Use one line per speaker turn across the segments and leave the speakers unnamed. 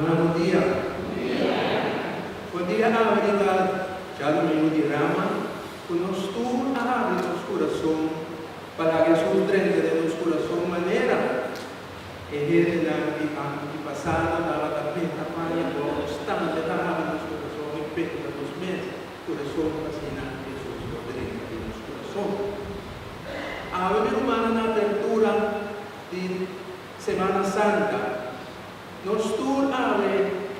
Ruman bon dia. Bon dia awe riba djadumingu di Rama ku nos tur a habri nos kurason pa laga Hesus drenta den nos kurason manera e hendenan di antipasado tabata penta paña bo nos tambe ta habri nos kurason i penta nos mes kurason pa asina Hesus por drenta den nos kurason. Awe mi rumannan na apertura di Semana Santa. Nos tur awe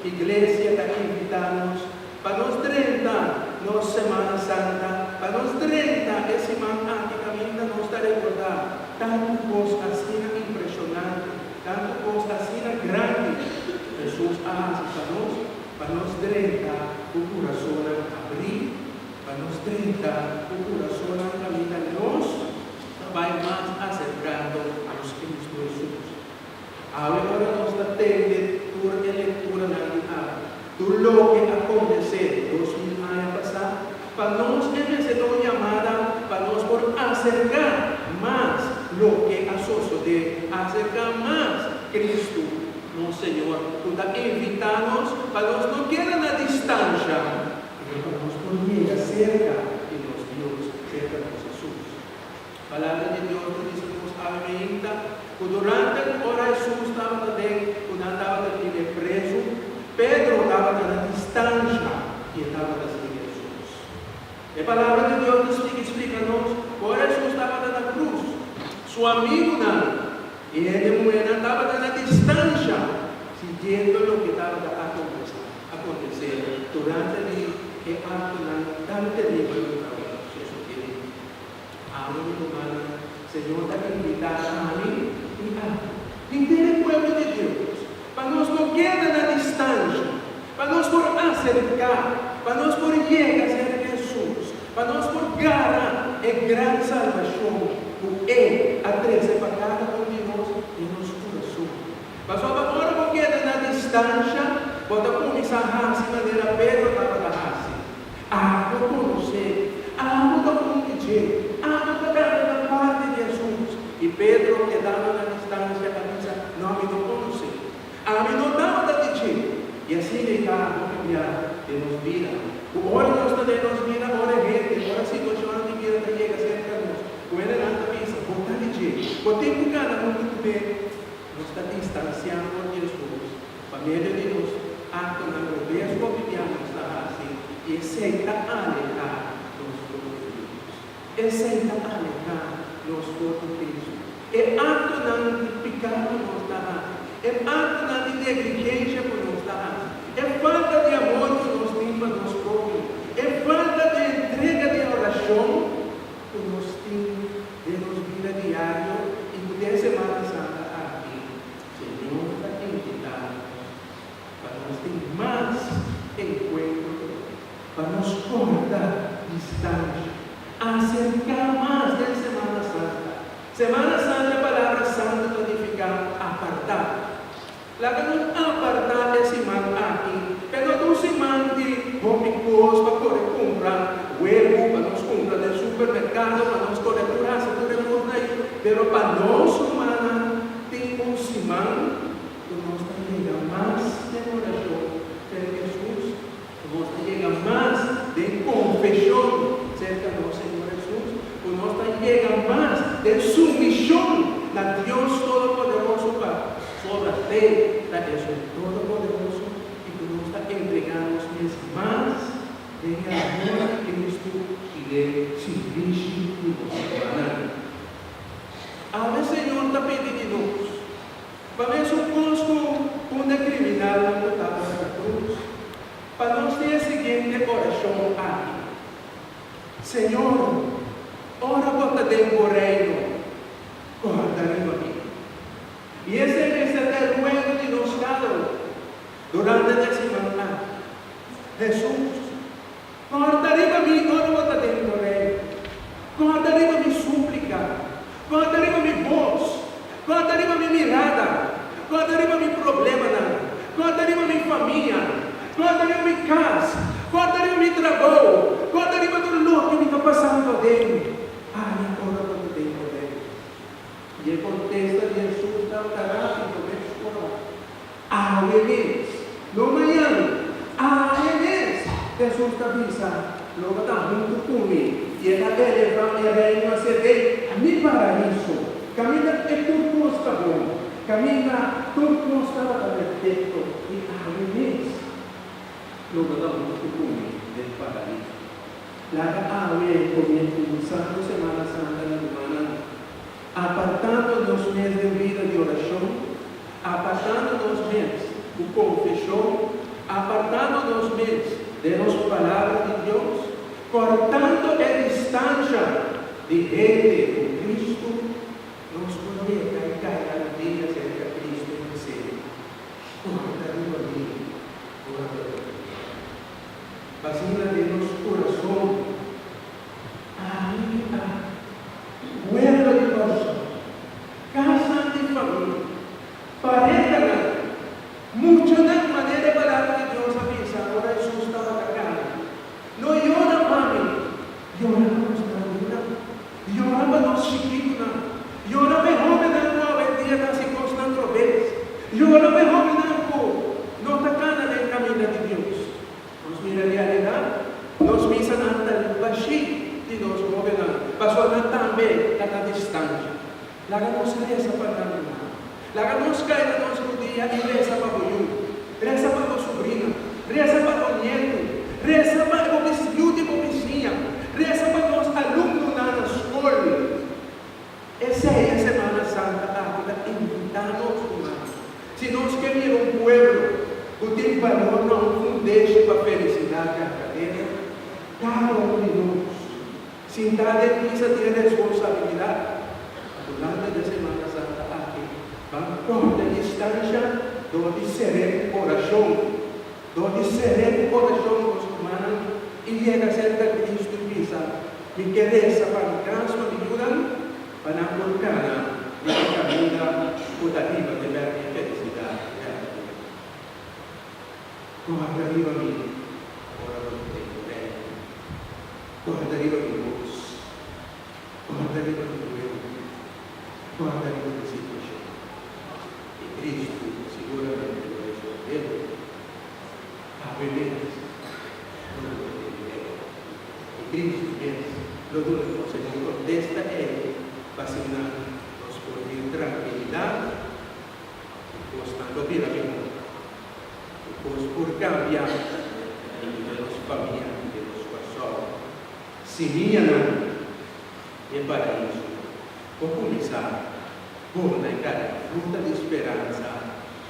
Iglesia ta invitá nos pa nos drenta nos Semana Santa, pa nos drenta e siman aki kaminda nos ta rekordá tantu kos asina impreshonante, tantu kos asina grandi Hesus a hasi pa nos, pa nos drenta ku kurasonnan abrí, pa nos drenta ku kurasonnan kaminda nos ta bai mas aserkando nos Kristu Hesus. Awe ora nos ta tende tur e lekturanan di awe, tur loke a kontesé 2000 aña pasá, pa nos e mester ta un yamada pa nos por aserká mas loke a sosodé, aserká mas Kristu, nos Señor, ku ta invitá nos pa nos no keda na distansha, pero pa nos por yega serka di nos Dios, serka nos Hesus. Palabra di Dios ta bisa nos awe meinta ku durante ku ora Hesus tabata den ku nan tabata tene prezu, Pedro tabata na distansha i e tabata sigui Hesus. E Palabra di Dios ta sigui splika nos ku ora Hesus tabata na krus, su amigunan i hende muhénan tabata na distansha siguiendo loke tabata akontesé durante di e aktonan tan teribel ku tabata sosodé. Abo mi rumannan, Señor ta invitá ami i abo, henter e pueblo di Dios, pa nos no keda na distansha, pa nos por aserká, pa nos por yega serka Hesus, pa nos por gara e gran salbashon ku E a trese pa kada un di nos den nos kurason. Pasobra ora bo keda na distansha, bo ta kuminsá hasi manera Pedro tabata hasi. Abo konosé, abo ta un di dje, abo ta kanta na parti di Hesus. I Pedro, kedando na distansia, a bisa, No, mi no konosé. Ami no tabata di dje. I asina e ta hopi bia den nos bida, ku ora nos ta den nos bida, ora e hende, ora situashonnan di bida ta yega serka nos, ku hendenan ta bisa, Bo ta di dje, bo tin ku kana huntu ku mi. Nos ta distansiá for di Hesus pa medio di nos aktonan robes ku hopi bia nos ta hasi, i esei ta alehá nos for di Dios. Esei ta alehá nos for di Kristu. E aktonan di piká ku nos ta hasi, e aktonan di negligensha ku nos ta hasi, e falta di amor ku nos tin pa nos propio, e falta di entrega di orashon ku nos tin den nos bida diario i ku den Semana Santa aki, Señor ta invitá nos pa nos tin mas enkuentro ku E, pa nos kòrta distansha, aserká mas den Semana Santa. Semana Santa e palabra santu ta nifiká apartá. Laga nos apartá e siman aki, pero no ta un siman di hopi kos pa kore kumpra webu, pa nos kumpra den supermerkado, pa nos kore tur hasi tur e kosnan ei, pero pa nos rumannan tin un siman ku nos ta yega mas den orashon serka Hesus, ku nos ta yega mas den konfeshon serka nos Señor Hesus, ku nos ta yega mas den sumishon na Dios Todopoderoso pa sobra fe ta Esun Todopoderoso i ku nos ta entregá nos mes mas den e amor di Kristu i den sirbishi di nos hermannan. Awe Señor ta pidi di nos Pa mesun kos ku un e kriminalnan ku tabata na krus, pa nos tin e siguiente orashon aki, Señor, ora Bo ta den Bo Reino, kòrda riba mi. I esei mester ta e ruego di nos kada un durante di e siman aki. Hesus, kòrda riba mi ora Bo ta den Bo Reino. Kòrda riba mi súplika. Kòrda riba mi bos. Kòrda riba mi mirada. Kòrda riba mi problemanan. Kòrda riba mi famia. Kòrda riba mi kas. Kòrda riba mi trabou. Kòrda riba tur loke mi ta pasando aden. Aya ora bo ta den bo Reino. I e kontesta di Hesus tabata rápido, mesora, Awe mes. No mañan, awe mes, Hesus ta bisa, lo bo ta huntu ku mi, i e ta elevá e reino hacia den mi paraiso, kaminda e tur kos ta bon, kaminda tur kos tabata perfekto, i awe mes lo bo ta huntu ku mi den paraiso. Laga awe kuminsando Semana Santa na rumannan. Apartando nos mes den bida di orashon, apartando nos mes ku konfeshon, apartando nos mes den nos Palabra di Dios, kòrtando e distansha di hende ku Kristu, nos por yega i kai na rudia serka Kristu i bis'é, Kòrda riba mi ora bo ta kere. Asina den nos kurason. Ami ta pueblo di Kòrsou, kasnan di famia, parehanan, muchanan manera e Palabra di Dios a bisa ora Hesus tabata kana, No yora pa mi, yora pa nos grandinan, yora pa nos chikitunan, yora pa e hóbennan ku awendia ta hasi kosnan robes, yora pa e hóbennan ku no ta kana den kaminda di Dios. Nos mira realidat, nos misanan ta bashí di nos hóbennan, pasobra nan tambe ta na distansha. Laga nos resa pa nan, ruman. Laga nos kai na nos rudia i resa pa bo yu, resa pa bo subrina, resa pa bo nietu, resa pa bo yu di bo bisiña, resa pa nos alumnonan na skol. Esei e Semana Santa aki ta invitá nos, ruman. Si nos ke mira un pueblo ku tin balor na un fundeshi pa felisidat berdadero, kada un di nos, sintá den misa tin e responsabilidat pa durante di e Semana Santa aki ban kòrta e distansha dor di seré ku orashon, dor di seré ku orashon nos rumannan i yega serka Kristu i bisa, Mi ke resa pa mi kas pa mi yunan pa nan por kana den e kaminda ku ta hiba te bèk e felisidat berdadero. Kòrda riba mi ora bo ta den bo reino. Kòrda riba mi bos. Kòrda riba mi pueblo. Kòrda riba mi situashon. I Kristu siguramente lo resolvé bo. Awe mes lo bo ta den bo reino. I Kristu mes lo duna nos e bon kontesta ei pa asina nos por tin trankilidat ku kosnan lo bira mihó, ku kos por kambia i ku den nos famia i den nos Kòrsou simianan di e paraíso por kuminsá borda i karga fruta di speransa,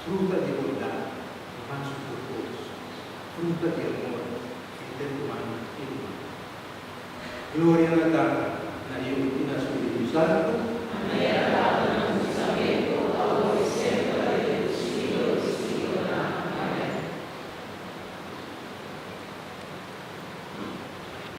fruta di bondat i mas ku tur kos, fruta di amor. Entre ruman i ruman. Gloria na Tata, na Yu i na Spiritu Santu.
Manera Tata.